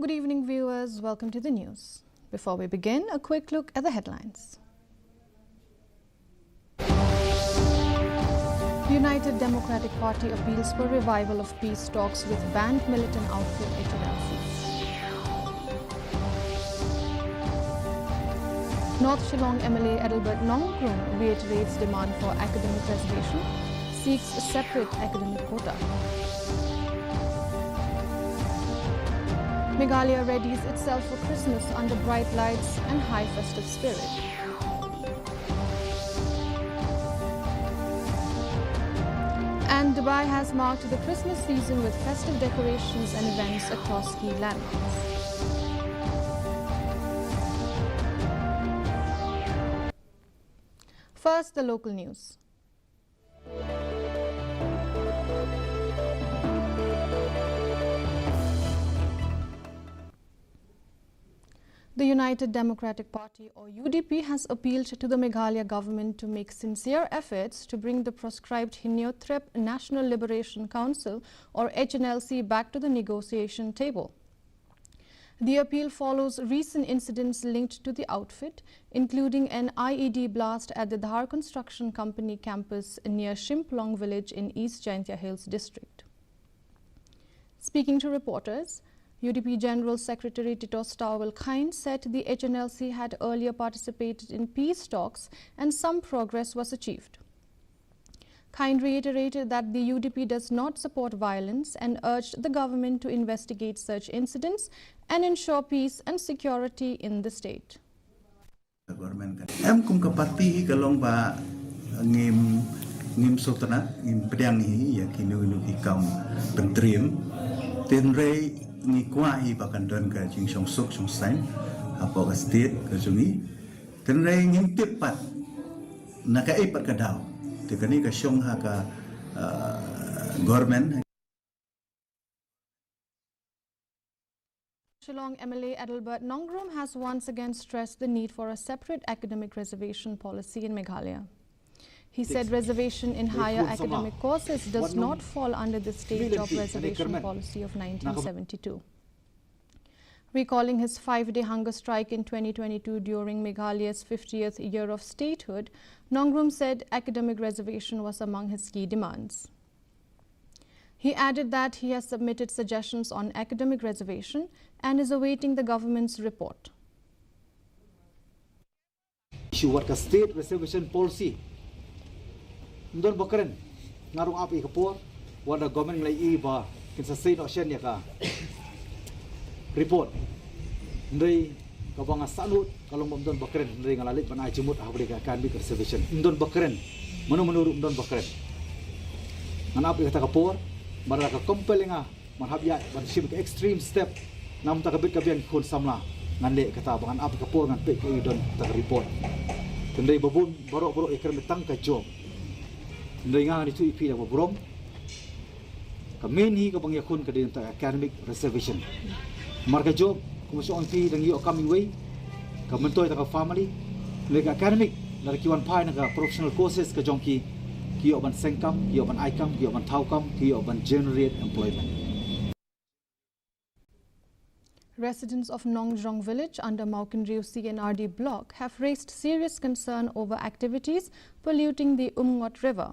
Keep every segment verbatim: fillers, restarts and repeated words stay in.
Good evening, viewers. Welcome to the news. Before we begin, a quick look at the headlines. United Democratic Party appeals for revival of peace talks with banned militant outfit H N L C. North Shillong M L A Adelbert Nongrum reiterates demand for academic reservation, seeks separate academic quota. Meghalaya readies itself for Christmas under bright lights and high festive spirit. And Dubai has marked the Christmas season with festive decorations and events across key landmarks. First, the local news. The United Democratic Party, or U D P, has appealed to the Meghalaya government to make sincere efforts to bring the proscribed Hynñiewtrep National Liberation Council, or H N L C, back to the negotiation table. The appeal follows recent incidents linked to the outfit, including an I E D blast at the Dhar Construction Company campus near Shimplong village in East Jaintia Hills district. Speaking to reporters, U D P General Secretary Titosstarwell Chyne said the H N L C had earlier participated in peace talks and some progress was achieved. Chyne reiterated that the U D P does not support violence and urged the government to investigate such incidents and ensure peace and security in the state. Em, kum ka parti hi ka long ba ngim, ngim sngewtynnat, ngim pdiang hi ïa kino kino ki kam pyntriem. Hynrei ngi kwah hi ba kan don ka jingshongsuk shongsaiñ hapoh ka state ka jong ngi. Hynrei ngim tip pat na kaei pat ka daw. Te kane ka shong ha ka, uh, government. Shillong M L A Adelbert Nongrum has once again stressed the need for a separate academic reservation policy in Meghalaya. He said reservation in higher academic courses does not fall under the state job reservation policy of nineteen seventy-two. Recalling his five-day hunger strike in twenty twenty-two during Meghalaya's fiftieth year of statehood, Nongrum said academic reservation was among his key demands. He added that he has submitted suggestions on academic reservation and is awaiting the government's report. Issue wat ka state reservation policy. Ym don ba kren, nga ruh nga ap ïa ka por, wat la government ngi la ïohi ba kin sa sei noh shen ïa ka report. Hynrei kaba nga sangeh ka long ba ym don ba kren, hynrei nga la leit ban ai jingmut ha kaba ïadei ka academic reservation. Ym don ba kren. Mano mano ruh ym don ba kren. Ngan ap ïa kata ka por, ba la ka compel ïa nga ban hap ïaid ban shim ka extreme step. Namar kata ka bit ka biang ki khun samla, ngan leh kata ba ngan ap ïa ka por ngan peit kaei don kata ka report. Hynrei ba bun baroh baroh ïakren tang ka job. Hynrei nga ngan ïathuh ïa phi da kaba burom. Ka main hi kaba ngi ïakhun ka dei na ka academic reservation. Namar ka job, kumba shu ong phi, dang ïoh kam iwei, ka myntoi da ka family. Hynrei ka academic, lada ki wan phai na ka professional courses ka jong ki, ki ïoh ban seng kam, ki ïoh ban ai kam, ki ïoh ban thaw kam, ki ïoh ban generate employment. Residents of Nongjrong village under Mawkynrew C and R D block have raised serious concern over activities polluting the Umngot River.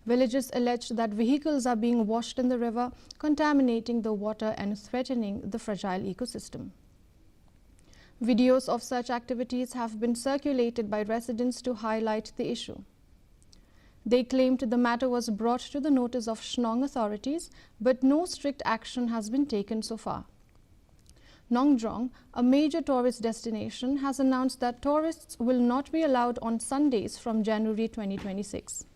Villagers allege that vehicles are being washed in the river, contaminating the water and threatening the fragile ecosystem. Videos of such activities have been circulated by residents to highlight the issue. They claimed the matter was brought to the notice of Shnong authorities, but no strict action has been taken so far. Nongjrong, a major tourist destination, has announced that tourists will not be allowed on Sundays from January twenty twenty-six.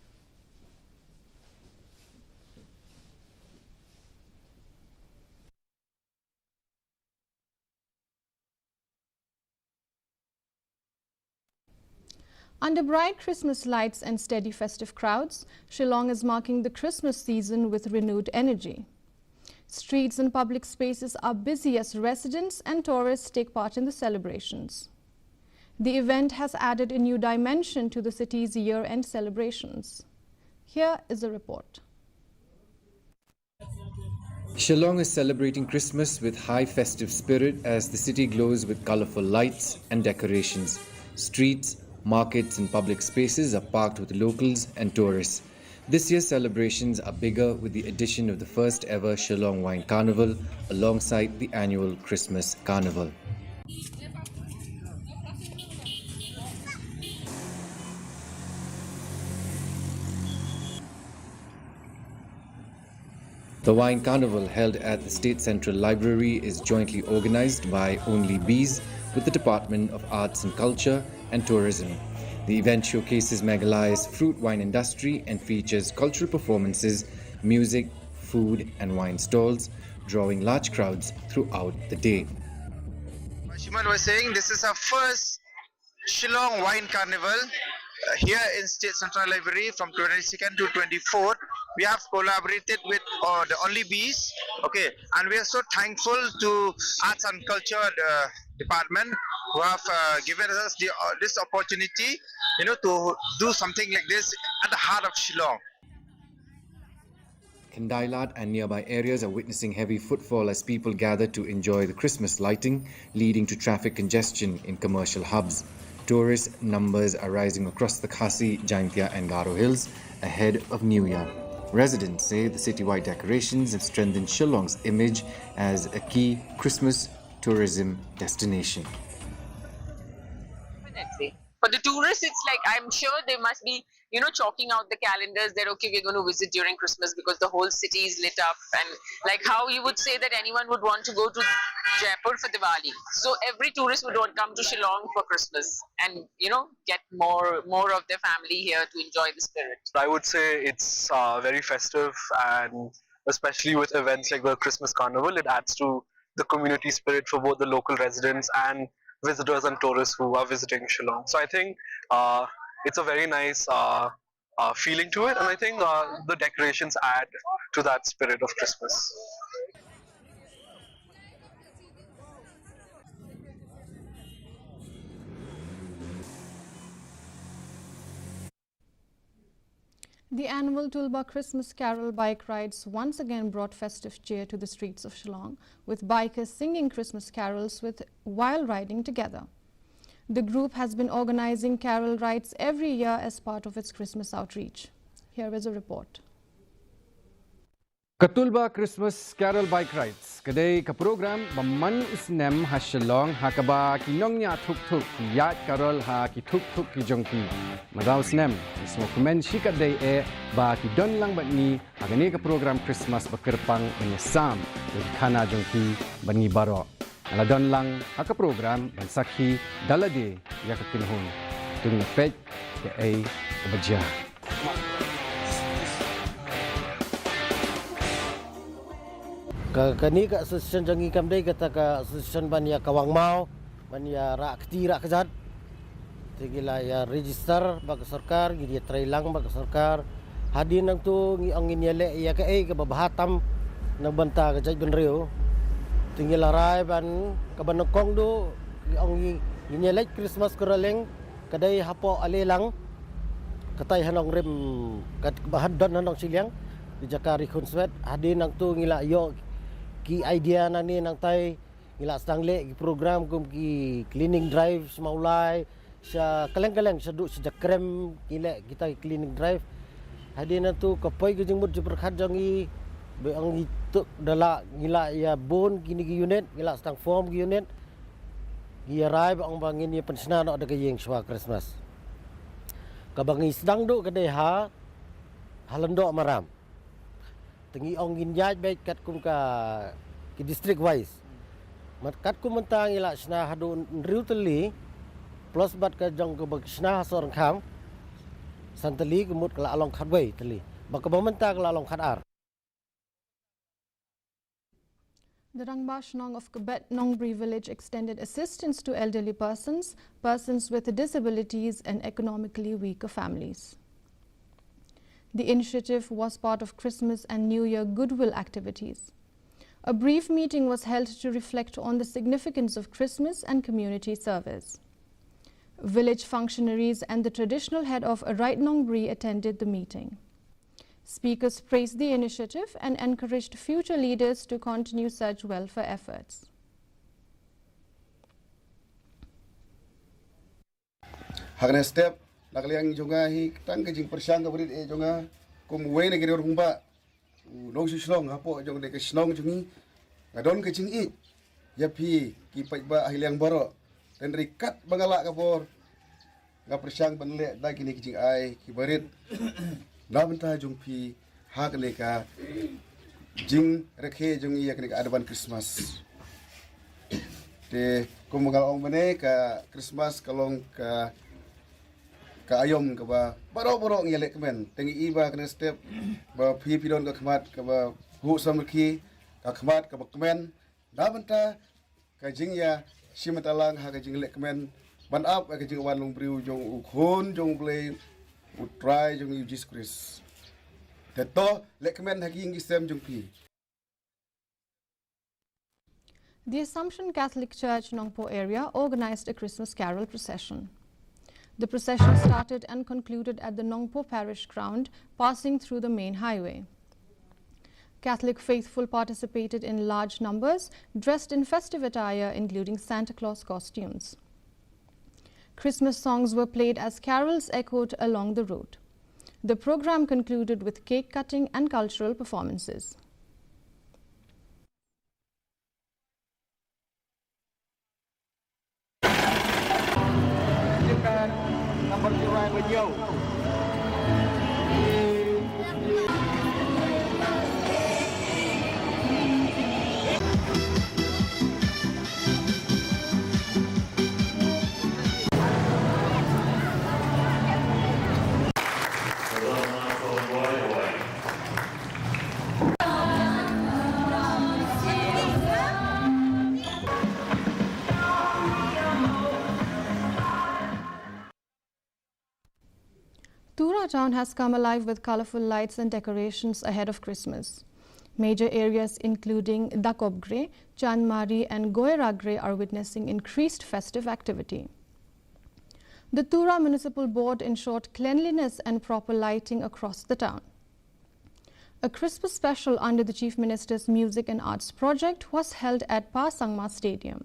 Under bright Christmas lights and steady festive crowds, Shillong is marking the Christmas season with renewed energy. Streets and public spaces are busy as residents and tourists take part in the celebrations. The event has added a new dimension to the city's year-end celebrations. Here is a report. Shillong is celebrating Christmas with high festive spirit as the city glows with colorful lights and decorations. Streets, markets, and public spaces are packed with locals and tourists. This year's celebrations are bigger with the addition of the first ever Shillong Wine Carnival alongside the annual Christmas Carnival. The Wine Carnival, held at the State Central Library, is jointly organized by Only Bees with the Department of Arts and Culture and Tourism. The event showcases Meghalaya's fruit wine industry and features cultural performances, music, food, and wine stalls, drawing large crowds throughout the day. Shimal was saying this is our first Shillong Wine Carnival, uh, here in State Central Library from twenty-second to twenty-fourth. We have collaborated with, uh, the Only Bees, okay, and we are so thankful to Arts and Culture, uh, Department, who have, uh, given us the, uh, this opportunity, you know, to do something like this at the heart of Shillong. Khyndai Lad and nearby areas are witnessing heavy footfall as people gather to enjoy the Christmas lighting, leading to traffic congestion in commercial hubs. Tourist numbers are rising across the Khasi, Jaintia, and Garo Hills ahead of New Year. Residents say the citywide decorations have strengthened Shillong's image as a key Christmas tourism destination. Definitely. For the tourists, it's like, I'm sure they must be, you know, chalking out the calendars that, okay, we're going to visit during Christmas because the whole city is lit up. And, like, how you would say that anyone would want to go to Jaipur for Diwali. So every tourist would want come to Shillong for Christmas and, you know, get more, more of their family here to enjoy the spirit. I would say it's, uh, very festive, and especially with events like the Christmas Carnival, it adds to the community spirit for both the local residents and visitors and tourists who are visiting Shillong. So I think, uh, it's a very nice, uh, uh, feeling to it, and I think, uh, the decorations add to that spirit of Christmas. The annual Toolbar Christmas Carol bike rides once again brought festive cheer to the streets of Shillong, with bikers singing Christmas carols with, while riding together. The group has been organizing carol rides every year as part of its Christmas outreach. Here is a report. Ka Toolbar Christmas Carol Bike Rides ka dei ka program ba man u snem ha Shillong, ha kaba ki nongñiah thuk thuk ki ïaid carol ha ki thuk thuk ki jong ki. Mynta u snem ngi sngewkmen shikatdei eh ba ki don lang bad ngi ha kane ka program Christmas ba kyrpang ban ïasam ïa ki khana jong ki bad ngi baroh. Nga la don lang ha ka program ban sakhi da lade ïa ka kynhun. To ngin peit kaei kaba jia. Ka, kane ka association jong ngi kam dei kata ka association ban ïa kawang maw, ban ïa rah kti rah kjat. Te ngi la ïa register bad ka sorkar, ngi ïa trei lang bad ka sorkar. Hadien nangto ngi ong ngin ïa leh ïa kaei kaba bha tam na ka bynta ka jaitbynriew. Te ngi la rai ban, kaba nyngkong duh ngi ong ngi, ngin ïa leit Christmas caroling, ka dei hapoh Ale lang. Katai ha Nongrim, kat, ba ha don ha Nongshiliang, ka jaka Ri Khunswet. Hadien nangto ngi la ïoh ki idea nangne nangtai, ngi la sdang leh ki program kum ki cleaning drive sha Mawlai, sha kylleng kylleng, sha duh sha Jakrem ngi leh kita ki cleaning drive. Hadien nangto ka poi ka jingmut jingpyrkhat jong ngi, ba ong ngi tuh da la, ngi la ïa bun kine ki unit, ngi la sdang form ki unit. Ngi ïa rai ba ong ba ngin ïa pynshna noh da ka ïing shuwa Christmas. Kaba ngi sdang duh ka dei ha, ha Lyngdoh Maram. Te ngi ong ngin ïaid beit katkum ka, ki district wise. Mat katkum mynta ngi la shna haduh hynriew tylli, plus bad ka jong kaba shna ha Sohryngkham, san tylli, ka mut ka la long khatwei tylli. Bad kaba mynta ka la long khatar. The Rangbah Shnong of Kbet Nongbri village extended assistance to elderly persons, persons with disabilities, and economically weaker families. The initiative was part of Christmas and New Year goodwill activities. A brief meeting was held to reflect on the significance of Christmas and community service. Village functionaries and the traditional head of Raid Nongbri attended the meeting. Speakers praised the initiative and encouraged future leaders to continue such welfare efforts. Ha kane step, na ka liang jong nga hi, tang ka jingpyrshang ka barit eh jong nga, kum uwei na ki rangbah u nongshong shnong hapoh jong kane ka shnong jong ngi, nga don ka jingïeit ïa phi ki paidbah ha liang baroh. Hynrei katba nga lah ka bor, nga pyrshang ban leh da kine ki jingai ki barit na bynta jong phi ha kane ka jingrakhe jong ngi ïa kane ka Advance Christmas. Te kum ba nga la ong mynne, ka Christmas ka long ka ka aïom kaba baroh baroh ngi ïalehkmen. Te ngi i ba kane step ba phi phi don ka khmat kaba huh samrkhie, ka khmat kaba kmen. Na bynta ka jingïashim bynta lang ha ka jinglehkmen ban ap ka jingwan long briew jong u Khun jong U Blei, U Trai jong ngi U Jisu Khrist. Te to lehkmen ha ki ïing ki sem jong phi. The Assumption Catholic Church, Nongpoh area, organized a Christmas carol procession. The procession started and concluded at the Nongpoh Parish ground, passing through the main highway. Catholic faithful participated in large numbers, dressed in festive attire, including Santa Claus costumes. Christmas songs were played as carols echoed along the road. The program concluded with cake cutting and cultural performances. Tura town has come alive with colorful lights and decorations ahead of Christmas. Major areas including Dakopgre, Chandmari and Goiragre are witnessing increased festive activity. The Tura Municipal Board ensured cleanliness and proper lighting across the town. A Christmas special under the Chief Minister's Music and Arts project was held at Pa Sangma Stadium.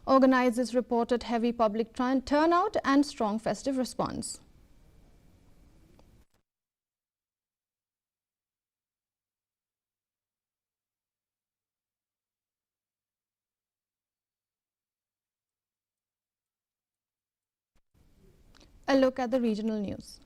Organizers reported heavy public turn- turnout and strong festive response. A look at the regional news.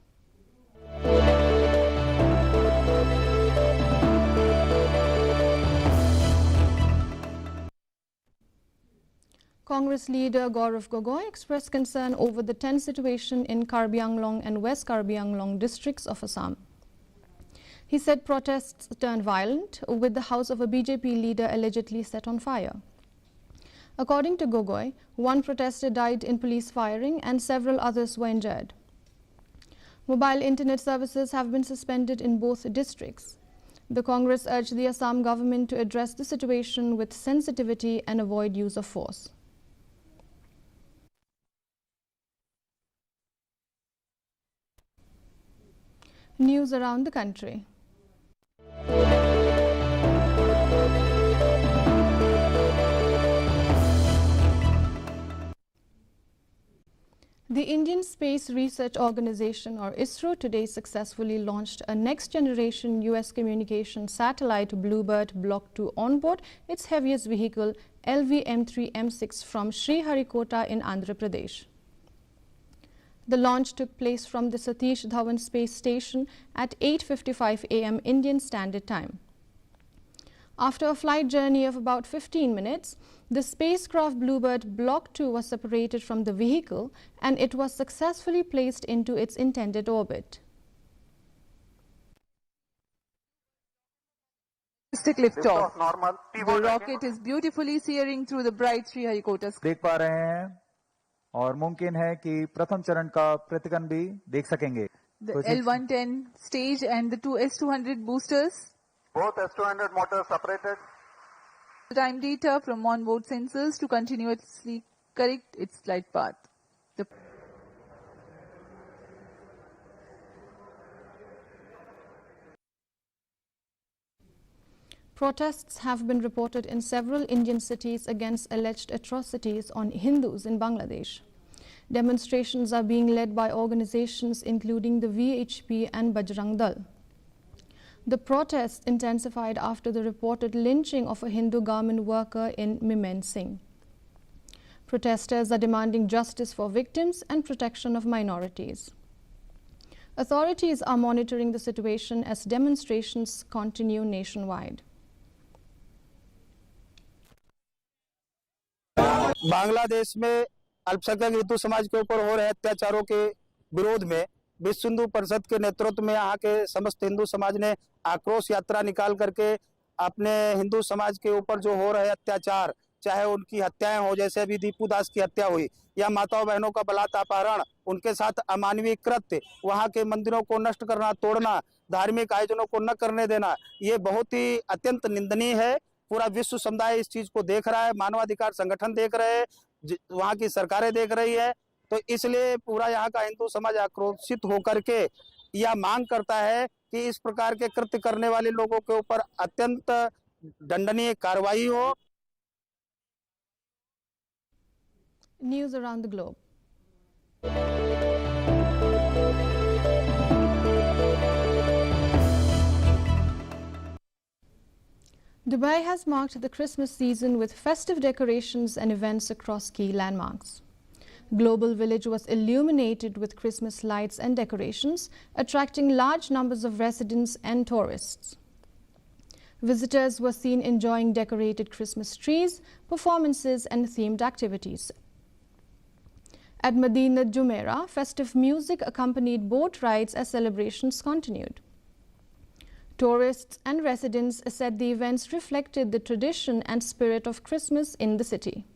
Congress leader Gaurav Gogoi expressed concern over the tense situation in Karbi Anglong and West Karbi Anglong districts of Assam. He said protests turned violent, with the house of a B J P leader allegedly set on fire. According to Gogoi, one protester died in police firing and several others were injured. Mobile internet services have been suspended in both districts. The Congress urged the Assam government to address the situation with sensitivity and avoid use of force. News around the country. The Indian Space Research Organization, or ISRO, today successfully launched a next-generation U S communication satellite, Bluebird Block two, on board its heaviest vehicle, L V M three M six, from Sriharikota in Andhra Pradesh. The launch took place from the Satish Dhawan Space Station at eight fifty-five A M Indian Standard Time. After a flight journey of about fifteen minutes, the spacecraft Bluebird Block two was separated from the vehicle and it was successfully placed into its intended orbit. Domestic liftoff. Liftoff normal. The rocket is beautifully searing through the bright Sriharikota sky. देख पा रहे हैं और मुमकिन है कि प्रथम चरण का प्रतिकन भी देख सकेंगे। The L one ten stage and the two S two hundred boosters. Both S two hundred motors separated. The time data from onboard sensors to continuously correct its flight path. The Protests have been reported in several Indian cities against alleged atrocities on Hindus in Bangladesh. Demonstrations are being led by organizations including the V H P and Bajrang Dal. The protests intensified after the reported lynching of a Hindu garment worker in Mymensingh. Protesters are demanding justice for victims and protection of minorities. Authorities are monitoring the situation as demonstrations continue nationwide. बांग्लादेश में अल्पसंख्यक हिंदू समाज के ऊपर हो रहे अत्याचारों के विरोध में विश्व हिंदू परिषद के नेतृत्व में यहाँ के समस्त हिंदू समाज ने आक्रोश यात्रा निकाल करके अपने हिंदू समाज के ऊपर जो हो रहे अत्याचार, चाहे उनकी हत्याएं हो, जैसे अभी दीपू दास की हत्या हुई, या माताओं बहनों का बलात्कार अपहरण, उनके साथ अमानवीय कृत्य, वहाँ के मंदिरों को नष्ट करना, तोड़ना, धार्मिक आयोजनों को न करने देना, ये बहुत ही अत्यंत निंदनीय है। पूरा विश्व समुदाय इस चीज को देख रहा है, मानवाधिकार संगठन देख रहे हैं, ज- वहाँ की सरकारें देख रही है। तो इसलिए पूरा यहाँ का हिंदू समाज आक्रोशित होकर के यह मांग करता है कि इस प्रकार के कृत्य करने वाले लोगों के ऊपर अत्यंत दंडनीय कार्रवाई हो। News around the globe. Dubai has marked the Christmas season with festive decorations and events across key landmarks. Global Village was illuminated with Christmas lights and decorations, attracting large numbers of residents and tourists. Visitors were seen enjoying decorated Christmas trees, performances, and themed activities. At Madinat Jumeirah, festive music accompanied boat rides as celebrations continued. Tourists and residents said the events reflected the tradition and spirit of Christmas in the city.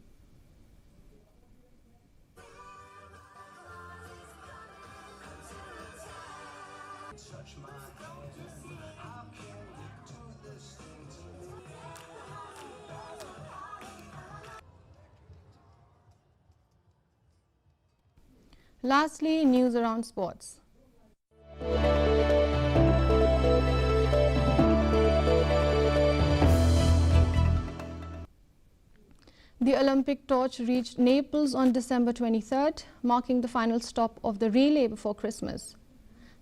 Lastly, news around sports. The Olympic torch reached Naples on December twenty-third, marking the final stop of the relay before Christmas.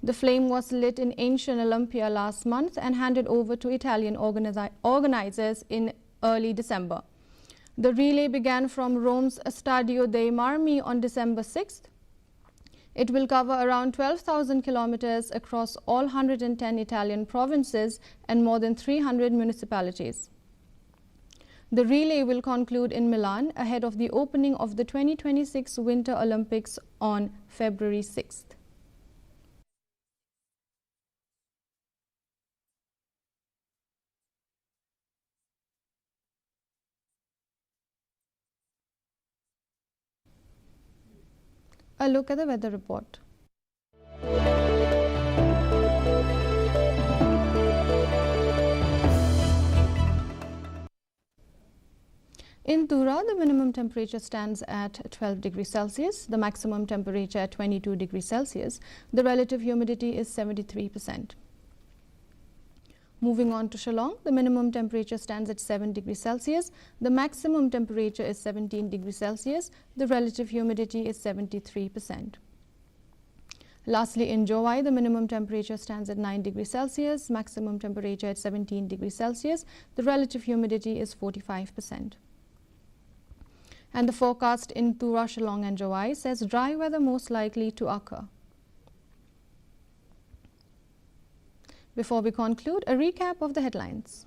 The flame was lit in ancient Olympia last month and handed over to Italian organi- organizers in early December. The relay began from Rome's Stadio dei Marmi on December sixth. It will cover around twelve thousand kilometers across all hundred and ten Italian provinces and more than three hundred municipalities. The relay will conclude in Milan ahead of the opening of the twenty twenty-six Winter Olympics on February sixth. A look at the weather report. In Tura, the minimum temperature stands at twelve degrees Celsius, the maximum temperature at twenty-two degrees Celsius. The relative humidity is seventy-three percent. Moving on to Shillong, the minimum temperature stands at seven degrees Celsius, the maximum temperature is seventeen degrees Celsius, the relative humidity is seventy-three percent. Lastly, in Jowai, the minimum temperature stands at nine degrees Celsius, maximum temperature at seventeen degrees Celsius, the relative humidity is forty-five percent. And the forecast in Tura, Shillong, and Jowai says dry weather most likely to occur. Before we conclude, a recap of the headlines.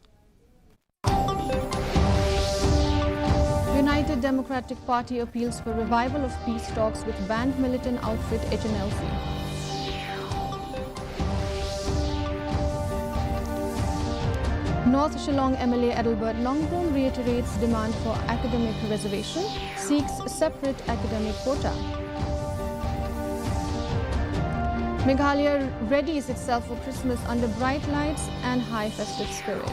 United Democratic Party appeals for revival of peace talks with banned militant outfit H N L C. North Shillong M L A Adelbert Nongbrum reiterates demand for academic reservation, seeks separate academic quota. Meghalaya readies itself for Christmas under bright lights and high festive spirit.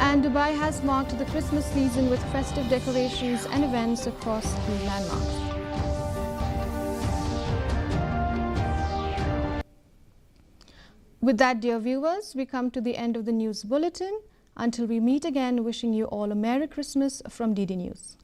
And Dubai has marked the Christmas season with festive decorations and events across key landmarks. With that, dear viewers, we come to the end of the news bulletin. Until we meet again, wishing you all a Merry Christmas from D D News.